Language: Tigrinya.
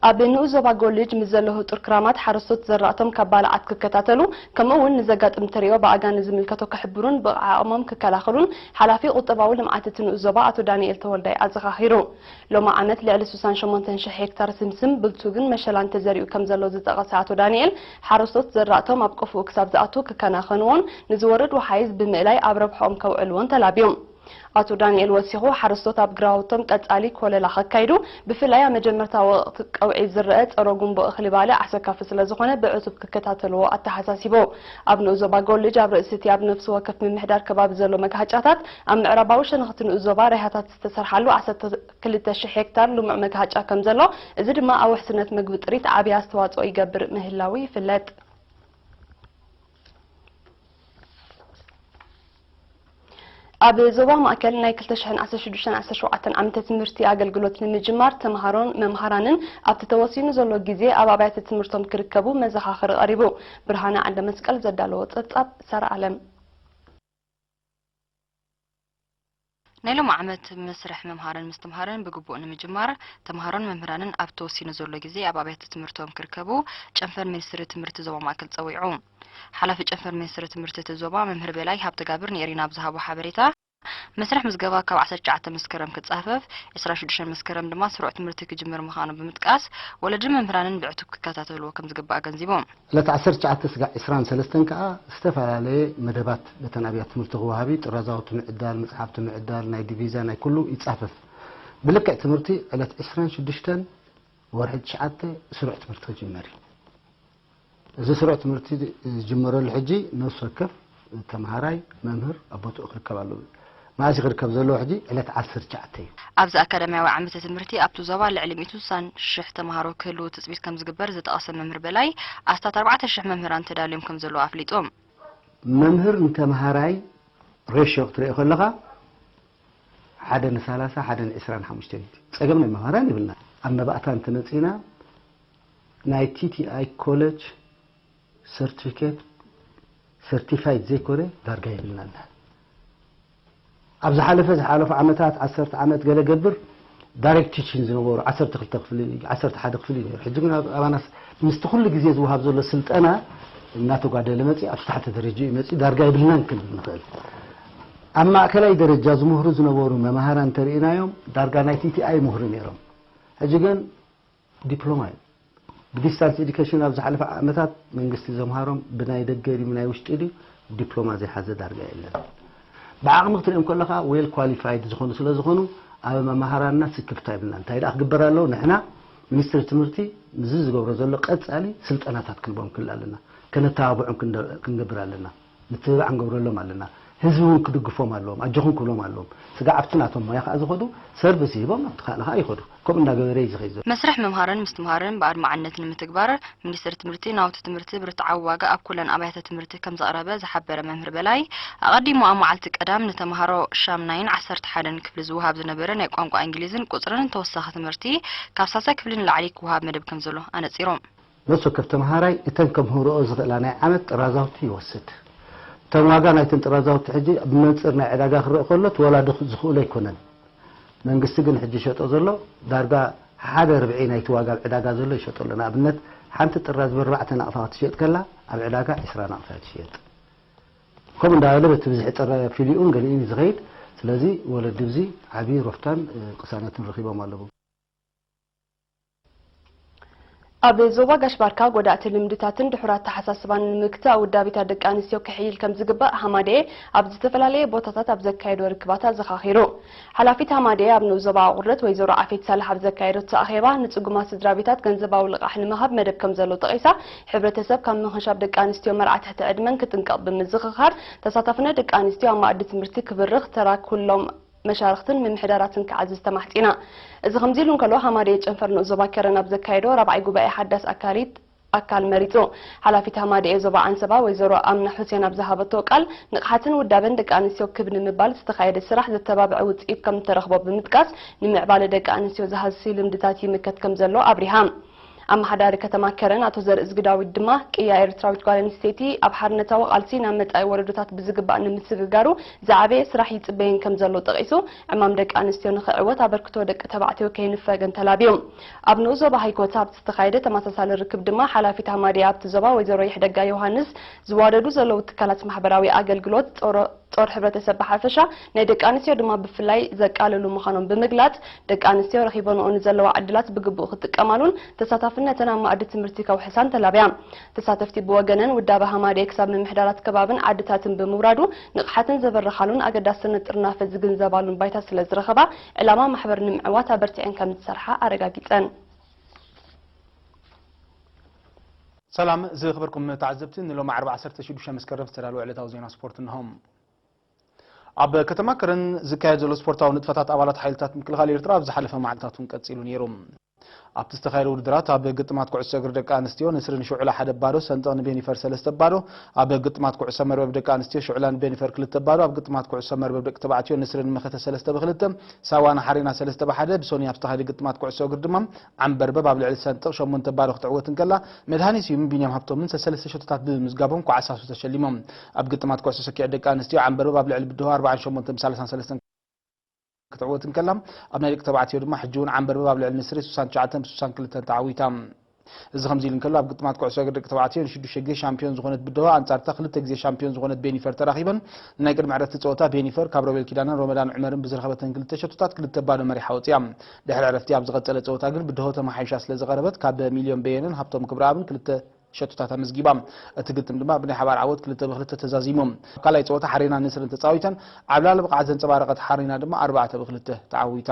ኣብ ንኡስ ዞባ ጎልጅ ምስ ዘሎ ህጡር ክራማት ሓረስቶት ዘራእቶም ካብ ባልዓት ክከታተሉ፣ ከምኡ እውን ንዘጋጥም ተርእዮ ብኣጋ ንዝምልከቶ ክሕብሩን ብዓቕሞም ክከላኸሉን ሓላፊ ቁጠባዊ ልምዓት እቲ ንኡስ ዞባ ኣቶ ዳንኤል ተወልዳይ ኣዘኻኺሩ። ሎሚ ዓመት ልዕሊ ስሳን ሸሞንተን ሽሕ ሄክታር ስምስም፣ ብልቱግን መሸላን ተዘሪኡ ከም ዘሎ ዝጠቐሰ ኣቶ ዳንኤል፣ ሓረስቶት ዘራእቶም ኣብ ቆፎኡ ክሳብ ዝኣቱ ክከናኸንዎን ንዝወርድ ወሓይዝ ብምእላይ ኣብ ረብሕኦም ከውዕልዎን ተላብዮም። ኣቶ ዳንኤል ወሲኹ፣ ሓረስቶት ኣብ ግራውቶም ቀጻሊ ኮለላ ከካይዱ፣ ብፍላይ ኣብ መጀመርታ ወቕቲ ቀውዒ ዝረአ ጸረ ጉንቦ እኽሊ ባልዕ ኣሰካፊ ስለ ዝኾነ ብዕቱብ ክከታተልዎ ኣተሓሳሲቡ። ኣብ ንኡስ ዞባ ጎልጅ ኣብ ርእሲ እቲ ኣብ ነፍሲ ወከፍ ምምሕዳር ከባቢ ዘሎ መግሃጫታት ኣብ ምዕራባዊ ሸነኽቲ ንኡስ ዞባ ራያታት ዝተሰርሓሉ ዓሰርተ ክልተ ሽሕ ሄክታር ልሙዕ መግሃጫ ከም ዘሎ፣ እዚ ድማ ኣብ ውሕስነት ምግቢ ጥሪት ዓብዪ ኣስተዋጽኦ ይገብር ምህላዉ ይፍለጥ። ኣብ ዞባ ማእከል ናይ ክልተ ሽሕን ዓሰርተ ሽዱሽተን ዓሰርተ ሸውዓተን ዓመተ ትምህርቲ ኣገልግሎት ንምጅማር ተምሃሮን መምሃራንን ኣብቲ ተወሲኑ ዘሎ ግዜ ኣብ ኣብያተ ትምህርቶም ክርከቡ መዘኻኸሪ ቀሪቡ። ብርሃነ ዓንደ መስቀል ዘዳለዎ ጸብጻብ ሳራ ኣለም። ናይ ሎም ዓመት መስርሕ መምሃርን ምስትምሃርን ብግቡእ ንምጅማር ተምሃሮን መምህራንን ኣብ ተወሲኑ ዘሎ ግዜ ኣብ ኣብያተ ትምህርቶም ክርከቡ ጨንፈር ሚኒስትሪ ትምህርቲ ዞባ ማእከል ጸዊዑ። ሓላፊ ጨንፈር ሚኒስትሪ ትምህርቲ እቲ ዞባ መምህር በላይ ሃብተጋብር ንኤሪና ኣብ ዝሃቦ ሓበሬታ፣ መስርሕ ምዝገባ ካብ ዓሰርተ ትሽዓተ መስከረም ክጻፈፍ፣ ዕስራን ሽዱሽተን መስከረም ድማ ስሩዕ ትምህርቲ ክጅምር ምዃኑ ብምጥቃስ፣ ወለድን መምህራንን ብዕቱብ ክከታተልዎ ከም ዝግባእ ኣገንዚቦም። ዕለት ዓሰርተ ትሽዓተ ስጋዕ ዕስራን ሰለስተን ከኣ ዝተፈላለየ መደባት በተን ኣብያተ ትምህርቲ ክወሃብ እዩ። ጥራዛውቲ ምዕዳል፣ መጽሓፍቲ ምዕዳል፣ ናይ ዲቪዛ ናይ ኩሉ ይጻፈፍ። ብልክዕ ትምህርቲ ዕለት ዕስራን ሽዱሽተን ወርሒ ትሽዓተ ስሩዕ ትምህርቲ ክጅመር እዩ። እዚ ስሩዕ ትምህርቲ ዝጅመረሉ ሕጂ ነፍሲ ወከፍ ተምሃራይ፣ መምህር ኣብ ቦትኡ ክርከብ ኣለዎ። መኣስ ክርከብ ዘለዎ ሕጂ ዕለት ዓሰርተ ትሽዓተ እዩ። ኣብዚ ኣካዳሚያዊ ዓመተ ትምህርቲ ኣብቲ ዞባ ልዕሊ ሚእቲ ስሳን ሽሕ ተምሃሮ ክህልዉ ትጽቢት ከም ዝግበር ዝጠቐሰ መምህር በላይ፣ ኣስታት ኣርባዕተ ሽሕ መምህራን ተዳልዮም ከም ዘለዉ ኣፍሊጡ። መምህር ንተምሃራይ ሬሽዮ ክትሪኦ ከለኻ ሓደ ንሳላሳ፣ ሓደ ንዕስራን ሓሙሽተን እዩ። ጸገም ናይ መምህራን የብልና። ኣብ መባእታ እንተመጺና ናይ ቲ ቲ ኣይ ኮሌጅ ሰርቲፊኬት፣ ሰርቲፋይድ ዘይኮነ ዳርጋ የብልናን። ኣብ ዝሓለፈ ዝሓለፉ ዓመታት፣ ዓሰርተ ዓመት ገለ ገብር ዳይሬክት ቲቺንግ ዝነበሩ ዓሰርተ ክልተ ክፍሊ፣ ዓሰርተ ሓደ ክፍሊ ነይሩ። ሕጂ ግን ኣብ ኣባናስ ምስቲ ኩሉ ግዜ ዝወሃብ ዘሎ ስልጠና እናተጓደለ መጺኡ፣ ኣብ ታሕቲ ደረጃ እዩ መጺኡ፣ ዳርጋ የብልናን ክንብል ንኽእል። ኣብ ማእከላይ ደረጃ ዝምህሩ ዝነበሩ መማህራን እንተርኢናዮም ዳርጋ ናይ ቲ ቲ ኣይ ይምህሩ ነይሮም። ሕጂ ግን ዲፕሎማ እዩ። ብዲስታንስ ኤዱኬሽን ኣብ ዝሓለፈ ዓመታት መንግስቲ ዘምሃሮም ብናይ ደገ ድዩ ብናይ ውሽጢ ድዩ ዲፕሎማ ዘይሓዘ ዳርጋ የለን። ብዓቕሚ ክትሪኦም ከለኻ ዌል ኳሊፋይድ ዝኾኑ ስለ ዝኾኑ ኣብ መማህራንና ስክፍታ የብልና። እንታይ ደኣ ክግበር ኣለዎ? ንሕና ሚኒስትሪ ትምህርቲ ምስዚ ዝገብሮ ዘሎ ቀጻሊ ስልጠናታት ክንቦም ክል ኣለና። ከነተባብዖም ክንደ-፣ ክንገብር ኣለና። ምትብባዕ ክንገብረሎም ኣለና። ህዝቢ እውን ክድግፎም ኣለዎም፣ ኣጆኹም ክብሎም ኣለዎም። ስጋዕ ኣብቲ ናቶም ሞያ ከኣ ዝኸዱ ሰርቪስ ሂቦም ኣብቲ ካልእ ከኣ ይኸዱ። ከምኡ እንዳገበረ እዩ ዝኸይድ ዘሎ። መስርሕ ምምሃርን ምስትምሃርን ብኣድማዕነት ንምትግባር ሚኒስቴር ትምህርቲ ናውቲ ትምህርቲ ብርትዓዊ ዋጋ ኣብ ኩለን ኣብያተ ትምህርቲ ከም ዘቕረበ ዝሓበረ መምህር በላይ፣ ኣቐዲሙ ኣብ መዓልቲ ቀዳም ንተምሃሮ ሻምናይን ዓሰርተ ሓደን ክፍሊ ዝወሃብ ዝነበረ ናይ ቋንቋ እንግሊዝን ቁጽርን ተወሳኺ ትምህርቲ ካብ ሳልሳይ ክፍሊ ንላዕሊ ክወሃብ መደብ ከም ዘሎ ኣነጺሩ። ነፍሲ ወከፍ ተምሃራይ እተን ከምህርኦ ዝኽእላ ናይ ዓመት ጥራዛውቲ ይወስድ። እተን ዋጋ ናይተን ጥራዛውቲ ሕጂ ብመንጽር ናይ ዕዳጋ ክረአ ከሎ እቲ ወላዲ ዝኽእሎ ኣይኮነን። መንግስቲ ግን ሕጂ ይሸጦ ዘሎ ዳርጋ ሓደ ርብዒ ናይቲ ዋጋ ኣብ ዕዳጋ ዘሎ ይሸጦ ኣሎ። ንኣብነት ሓንቲ ጥራዝ ብኣርባዕተ ናቕፋ ክትሽየጥ ከላ ኣብ ዕዳጋ ዕስራ ናቕፋ እያ ትሽየጥ። ከምኡ እንዳበለ በቲ ብዝሒ ጥረ ፊሊኡን ገሊኡን እዩ ዝኸይድ። ስለዚ ወለዲ ብዚ ዓብዪ ሮፍታን፣ እ፣ ቅሳነትን ረኺቦም ኣለዉ። ኣብ ዞባ ጋሽ ባርካ ጎዳእቲ ልምድታትን ድሑር ኣተሓሳስባን ንምግታእ ውዳቤታት ደቂ ኣንስትዮ ክሕይል ከም ዝግባእ ሃማደኤ ኣብ ዝተፈላለየ ቦታታት ኣብ ዘካየዶ ርክባት ኣዘኻኺሩ። ሓላፊት ሃማደኤ ኣብ ንኡስ ዞባ ኣቑርደት ወይዘሮ ዓፌት ሳልሕ ኣብ ዘካየደቶ ኣኼባ፣ ንጽጉማት ስድራ ቤታት ገንዘባዊ ልቓሕ ንምሃብ መደብ ከም ዘሎ ጠቒሳ፣ ሕብረተሰብ ካብ ምኽንሻብ ደቂ ኣንስትዮ መርዓ ትሕቲ ዕድመን ክጥንቀቕ ብምዝኽኻር፣ ተሳታፍነት ደቂ ኣንስትዮ ኣብ መኣዲ ትምህርቲ ክብርኽ፣ ተራ ኩሎም መሻርኽትን ምምሕዳራትን ክዓዝዝ ተማሕጺና። እዚ ከምዚ ኢሉ እንከሎ፣ ሃማደኤ ጨንፈር ንኡስ ዞባ ከረን ኣብ ዘካየዶ ራብዓይ ጉባኤ ሓዳስ ኣካሊት ኣካል መሪጹ። ሓላፊት ሃማደኤ ዞባ ዓንሰባ ወይዘሮ ኣምና ሑሴን ኣብ ዝሃበቶ ቃል፣ ንቕሓትን ውዳበን ደቂ ኣንስትዮ ክብ ንምባል ዝተኻየደ ስራሕ ዘተባብዐ ውጽኢት ከም እተረኽቦ ብምጥቃስ፣ ንምዕባለ ደቂ ኣንስትዮ ዝሃሲ ልምድታት ይምከት ከም ዘሎ ኣብሪሃ። ኣመሓዳሪ ከተማ ከረን ኣቶ ዘርእዝጊ ዳዊት ድማ፣ ቅያ ኤርትራዊት ጓል ኣንስተይቲ ኣብ ሓርነታዊ ቃልሲ ናብ መጻኢ ወለዶታት ብዝግባእ ንምስግጋሩ ዝዓበየ ስራሕ ይጽበየን ከም ዘሎ ጠቒሱ፣ ዕማም ደቂ ኣንስትዮ ንኽዕወት ኣበርክቶ ደቂ ተባዕትዮ ከይንፈገን ተላብዩ። ኣብ ንኡስ ዞባ ሃይኮታ ኣብ ዝተኻየደ ተመሳሳሊ ርክብ ድማ፣ ሓላፊት ሃማድያ ኣብቲ ዞባ ወይዘሮ ይሕደጋ ዮሃንስ፣ ዝዋደዱ ዘለዉ ትካላት ማሕበራዊ ኣገልግሎት፣ ጾሮ ጾር ሕብረተሰብ ብሓፈሻ፣ ናይ ደቂ ኣንስትዮ ድማ ብፍላይ ዘቃልሉ ምዃኖም ብምግላጽ፣ ደቂ ኣንስትዮ ረኺበንኦ ንዘለዋ ዕድላት ብግቡእ ክጥቀማሉን ተሳታፍነተን ኣብ መኣዲ ትምህርቲ ከውሕሳን ተላብያ። ተሳተፍቲ ብወገነን፣ ውዳበ ሃማደኤ ክሳብ ምምሕዳራት ከባብን ዓድታትን ብምውራዱ ንቕሓተን ዘበረኻሉን ኣገዳስነት ጥርናፈ ዝግንዘባሉን ባይታ ስለ ዝረኸባ፣ ዕላማ ማሕበር ንምዕዋት ኣበርቲዐን ከም ዝሰርሓ ኣረጋጊጸን። ሰላም ዝኽበርኩም ተዓዘብቲ፣ ንሎሚ ዓርቢ ዓሰርተ ሽዱሽተ መስከረም ዝተዳለወ ዕለታዊ ዜና ስፖርት እንሆ። ኣብ ከተማ ከረን ዝካየድ ዘሎ ስፖርታዊ ንጥፈታት ኣባላት ሓይልታት ምክልኻል ኤርትራ ኣብ ዝሓለፈ መዓልታት እውን ቀጺሉ ነይሩ። ኣብቲ ዝተኻየደ ውድድራት ኣብ ግጥማት ኩዕሶ እግሪ ደቂ ኣንስትዮ ንስርን ሽዑላ ሓደ ባዶ፣ ሰንጠቕ ንቤኒፈር ሰለስተ ባዶ፣ ኣብ ግጥማት ኩዕሶ መርበብ ደቂ ኣንስትዮ ሽዑላ ንቤኒፈር ክልተ ባዶ፣ ኣብ ግጥማት ኩዕሶ መርበብ ደቂ ተባዕትዮ ንስርን መኸተ ሰለስተ ብክልተ፣ ሳዋ ንሓሬና ሰለስተ ብሓደ፣ ብሶኒ ኣብ ዝተኻየደ ግጥማት ኩዕሶ እግሪ ድማ ዓምበርበብ ኣብ ልዕሊ ሰንጥቕ ሸሞንተ ባዶ ክትዕወት እንከላ፣ መድሃኔ ስዩምን ቢንያም ሃብቶምን ሰሰለስተ ሸቶታት ብምምዝጋቦም ኳዕሳሱ ተሸሊሞም። ኣብ ግጥማት ኩዕሶ ሰኪዐት ደቂ ኣንስትዮ ዓምበርበብ ኣብ ልዕሊ ብድሆ ኣርብዓን ሸሞንተን ብሰላሳን ሰለስተን ክትዕወት እንከላ፣ ኣብ ናይ ደቂ ተባዕትዮ ድማ ሕጂ እውን ዓምበርበብ ኣብ ልዕሊ ንስሪ ስሳን ትሽዓተን ብስሳን ክልተን ተዓዊታ። እዚ ከምዚ ኢሉ እንከሎ፣ ኣብ ግጥማት ኩዕሶ እግሪ ደቂ ተባዕትዮ ንሽዱሽተ ግዜ ሻምፒዮን ዝኾነት ብድሆ ኣንጻርታ ክልተ ግዜ ሻምፒዮን ዝኾነት ቤኒፈር ተራኺበን። ናይ ቅድሚ ዕረፍቲ ጸወታ ቤኒፈር ካብ ሮቤል ኪዳነን ሮመዳን ዑመርን ብዝረኸበተን ክልተ ሸቶታት ክልተ ባዶ መሪሓ ወጺኣ። ድሕሪ ዕረፍቲ ኣብ ዝቐጸለ ጸወታ ግን ብድሆ ተመሓይሻ ስለ ዝቐረበት፣ ካብ ሚልዮን በየነን ሃብቶም ክብረኣብን ክልተ ሸቶታት ኣመዝጊባ። እቲ ግጥም ድማ ብናይ ሓባር ዓወት ክልተ ብክልተ ተዛዚሙ። ኣብ ካልኣይ ጸወታ ሓሬና ንስርን ተጻዊተን፣ ዓብላሊ ብቕዓት ዘንጸባረቐት ሓሬና ድማ ኣርባዕተ ብክልተ ተዓዊታ።